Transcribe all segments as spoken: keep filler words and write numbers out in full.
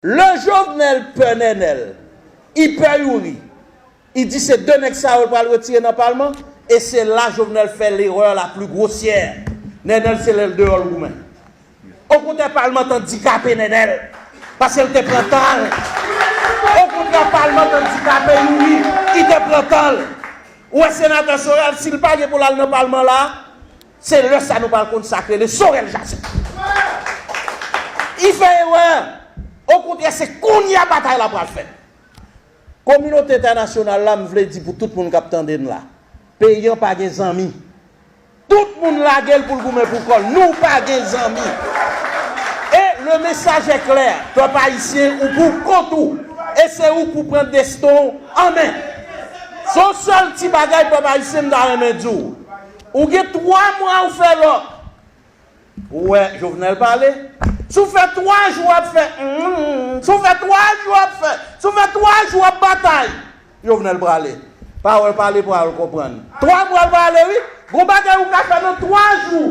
Lè Jovenel pè Nènèl, li pè Youri, li di se de nèg sa yo l pral retire nan palman, e se la Jovenel fè l'erreur la plus grossière. Nènèl se lè l deyò l goumen. Okontrè, palman t andikape Nènèl, paske l te pran tan l. Okontrè, palman t andikape Youri, li te pran tan l. Ou wè senatè Sorel, si l pa gen pou l al nan palman la, se lè sa nou pral konn sa k rele Sorel Jase. Li fè erè. Okontrè, se kounye a batay la pral fèt. Kominote entènasyonal la, m vle di pou tout moun k ap tande n la, peyi an pa gen zanmi. Tout moun lage l pou l goumen pou kò l. Nou pa gen zanmi. E le message est clair, pèp ayisyen, ou pou kont ou. E se ou k pou pran desten w an men. Se yon sèl ti bagay, pèp ayisyen, m ta renmen di w. Ou gen twa mwa ou fè lòk. Ou wè Jovenel prale. Si w fè twa jou w ap fè mm, si w fè twa jou w ap fè, si w fè twa jou w ap batay, Jovenel prale. Pawòl pale, pawòl konprann. Twa mwa l prale, wi. Gon bagay ou ka fè nan twa jou.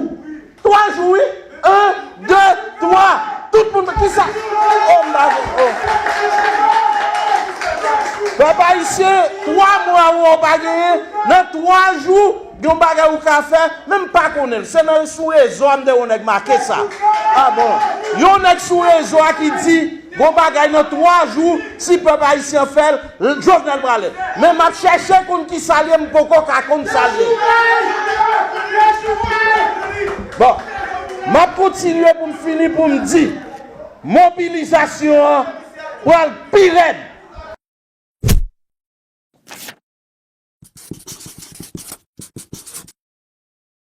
Twa jou, wi. En, de, twa. Tout moun, kisa? Oh, m pa, oh. Pèp ayisyen, twa mwa ou pa genyen, nan twa jou, yon bagay ou ka fè, men m pa konnen l. Se nan sou rezo a m te wè yon nèg make sa. Ah bon. Yon nèg sou rezo a ki di, gon bagay nan twa jou, si pèp ayisyen fè l, Jovenel prale. Men m ap chèche konn kisa l ye, m poko ka konn sa l ye. Bon, m ap kontinye pou m fini pou m di, mobilizasyon an pral pi rèd.